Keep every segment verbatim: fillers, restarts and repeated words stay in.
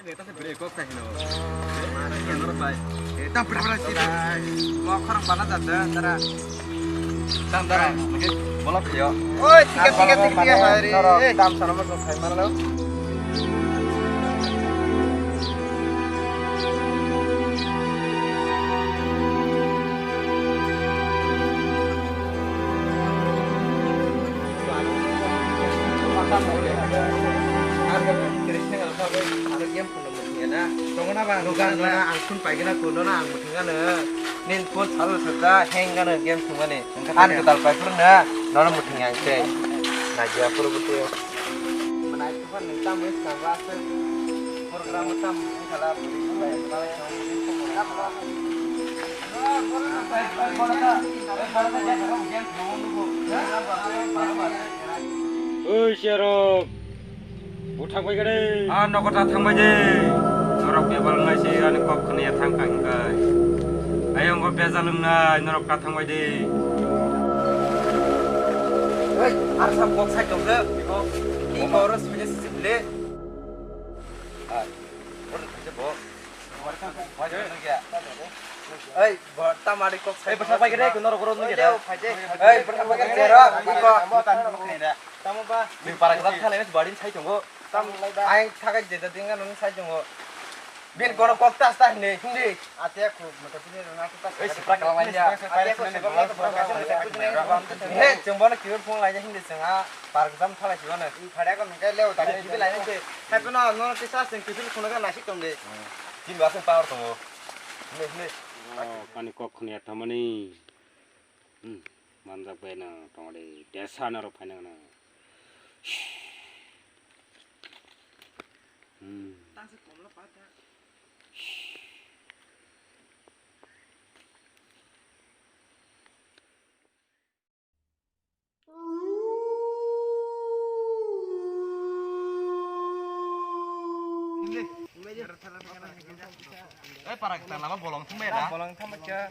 Tam pura pura sih. Mau khorang bana jatuh, tara. Tam, tara. Bolak yo. Oi, tiket, tiket, tiket, tiket, hari. Tam sana masuk, saya mana lo? Ang phone paigana kuno na ang muthungano. Nin phone salo sata hang gano game thumani. Ang kedal paipur na nono muthung ang tei. Najia puru puru. Manai tuhan nang tam wis ka ba se. Program tam kala puri. Oi, Sherok. Bo thangbai khe de. Ah, nogo ta thangbai de. Norok bebal wngnai se ani kok khwnaya thang kha hinkai. Ayang bo bejal wngnai, norok ta thangbai de. Oi, ar sam kok sai tong de. Iko, iko oro sibile sibile. Ah, oro thangse bo. Oi, bo tamari kok sai. Oi, bo thangbai khe de, norok oro nungya de. Oi, bo thangbai khe de, iko. Tamo ba? Ni para kata thale mes barin sai tongo. Tam ai thakai jeta dinga nung sai tongo. Bin kono kok tas ta hindi, hindi. Ate ko mata puni rona ta. Ei, sipra kalang lain ya. Ate ko sipra kalang lain ya. He, chwng bono kibar phone lain ya hindi chwng a par exam thalai si bono. Phada ko nungkai leo ta kibil lain se. Hai kono nono tisa chwng kibil phone ga nasik tong de. Tin ba sing power tongo. Hindi, hindi. Oh, kani kok khwna ya thamani. Hmm, manjak bai no tongdi, desa norok phaina gana. Hmm. Oi, para kita lama bolong thumbai da. Bolong thumbai cha.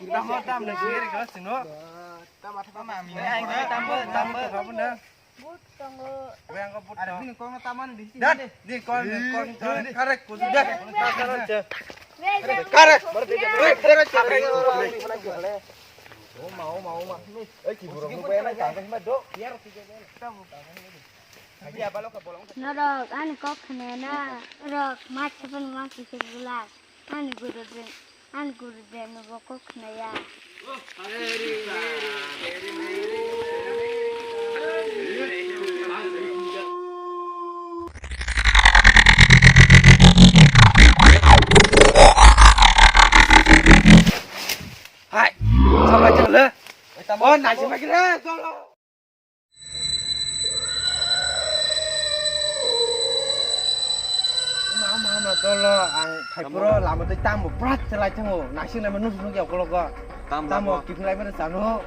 Tamo tam na singiri kelas sino. Tamo tam na. But tongo. Oi, ang ko but. Ada ni kong taman di sini. Dah, ni kong, kong, kong, karek kudu dah. Karek. Karek. Oma, oma, oma. Ei, ki burung ni kaya na tangka sima do. Norok ani kok khna na. Norok mach sapan ma kisi gula. Ani guru ben, ani guru ben bo kok khna ya. Hai, sampai jalan. Oh, nasi makin eh, tolong. Ama, ama, ama, dolo, ang phaipuro lama tei tamo prat chelai thango, naising naima nukjak nukya ukologo. Tamo kiphilai mano chano.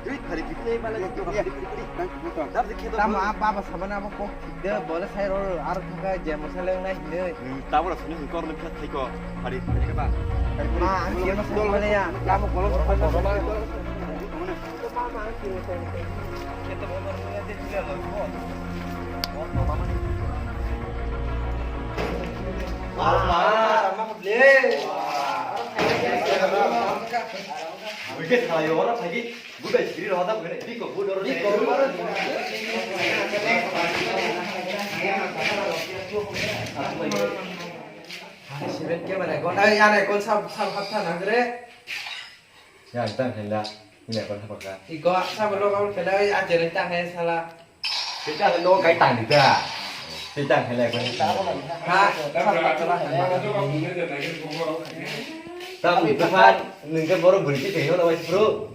Tamo a baba samani abo kok thikde, bole sai ro aro thaka je mosa lengnai hinwi. Tamo rok sini hwnkhe oroni khe thaiko. Phari, phari khe ba. Ma, ang khe ma sai mani ya. Tamo bolong. Siben camera kon, ai, ane kon sab, sab hapta nangre. Ya, tang khela, ini apa apa ka? Iko, sab lo kau khela, ai, ajar tang hai sala. Kita no kai tang di ta. Kita khela ko. Ha? Tam di depan, nungke boro beri kita yo, lawas bro.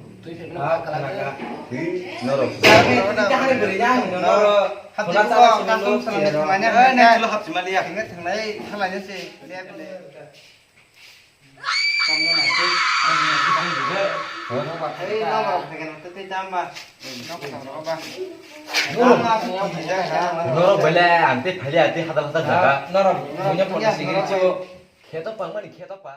Ha, kalaka. Di, norok. Kita hari beri yang, norok. Hati ko, kangkung salam di tengahnya. Eh, ini dulu hap semali ya. Ingat, tengah, tengahnya sih. Dia beli. Norok bele ante phali ante hadal hadal jaga. Norok punya polisi giri chio. Kheto pang mani kheto pang.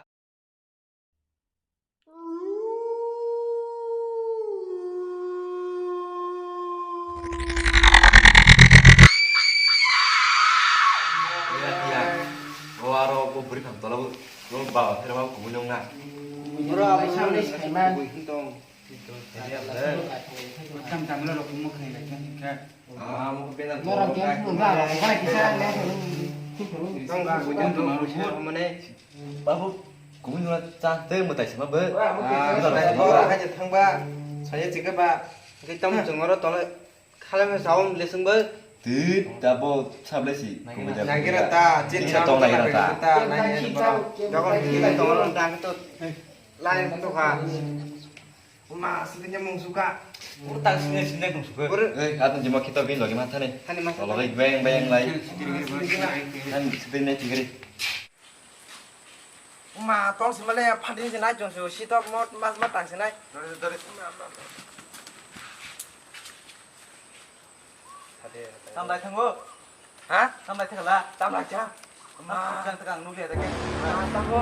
Oh, khe rw kubui nung na. Bro, abo samni saiman. Kubui hin tong. Tam tam lo rok mo khnai lai kha. Ah, mo bena to. Norok khe ba ba ba kisa le. Tong kubui nung tong kubui sa mane. Babu, kubui nung cha te mo tai sima be. Ah, mo tai sima. Hai thangba. Saya chika ba. Khe tam chungoro tole. Khalai ma saung lesung bai. Twi tabo sablesi. Nagira ta, chin tong nagira ta. Jogon hini tong tang to. Lai to kha. Uma sini nyamung suka. Ur tak sini sini nyamung suka. Ur. Eh, atun jima kita bin lagi mata nih. Hani mata. Kalau lagi beng beng lai. Kan sini nih tigri. Uma tong sima le phadi sini nai jong su si tok mot mas ma tang sini nai. Tamlai thango. Ha? Tamlai thangla. Tamlai cha. Ma. Jang takang nukle ta ke. Ma thango.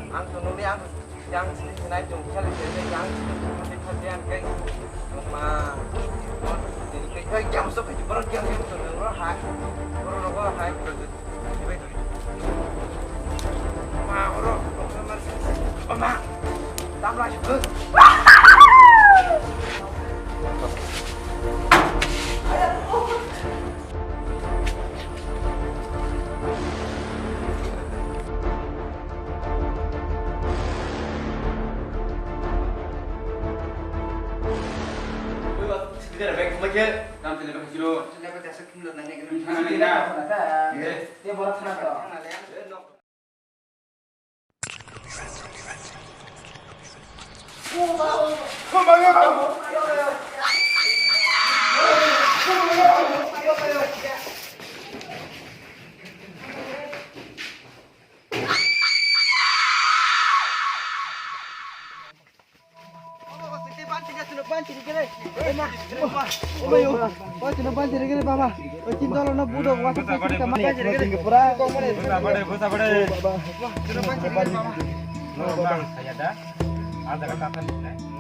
Ang to nukle ang yang sini sinai jong chale chale yang sini sini thadi ang kai. Ma. Ini kai kai jam so kai bro jam jam to bro hai. Bro lo hai.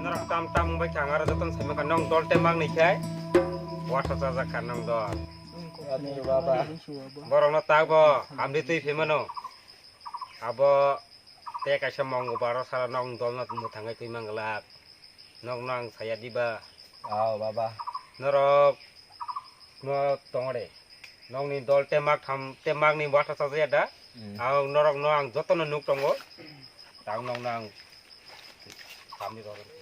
Norok tam tam bai kha, ang aro jotono sai mankha, nong dol te mang ni khai, watha chajak kha nong dol. Borok no tak bo, hamri twi phaimano. Abo tei kaisa Mongolbar o salo nok dolno mwthangwi twi manglak. Nokno ang saya diba? Oh, baba. Norok no tongre. Nokni dol temak tham, temakni watha chajaya da? Hmm. Ang norokno ang jotono nuk tongo. Tang nokno ang samni bagwi.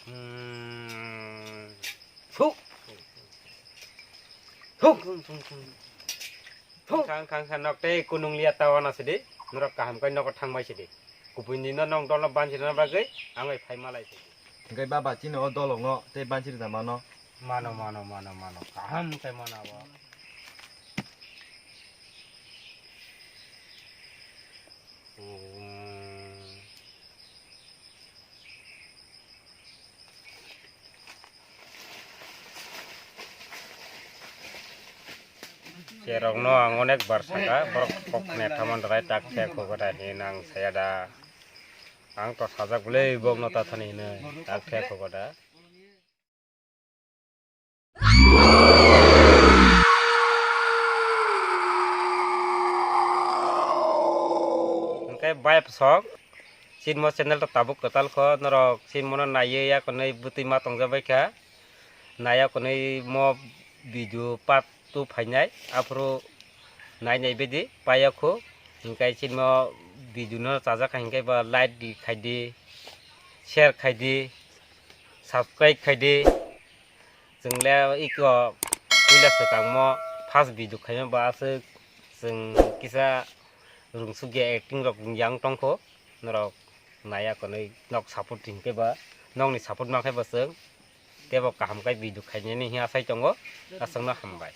Hmm. Thuk. Thuk. Thuk. Khang, khang, khang, nok tei kunung liya ta wana sidi. Norok kaham kai nogo thang bai sidi. Kubui ni no nong dolo bansi rwna bagwi ang bai phai malai sidi. Hingke baba chini o dolok no tei bansi rwna mano. Mano, mano, mano, mano. Kaham kai mano abo. Cherokno ang onek bar saka, borok kok ne thamon rai tak thek hogo da hin ang saya da. Ang to sajak bwle bokno ta thani hinwi tak thek hogo da. Hingke bai bwsok, chini mo channel to tabuk kwtal kho, norok chini mono naiwi ya konwi bwtwi ma tongjabai kha, naiya konwi mo video part two phainai, aphuru nai nai bidi paiya khu, hingke chini mo video no chajak kha hingke ba like di khai di, share khai di. Subscribe khai di. Chwng le iko puila swkangmo first video khaima ba aswk chwng kisa rwngsukya acting rok yang tongkho. Norok naiya konwi nok support hinkhe ba nokni support mankhe ba chwng teibo kaham khe video khainani hiya sai tongo. Aswkno hambai.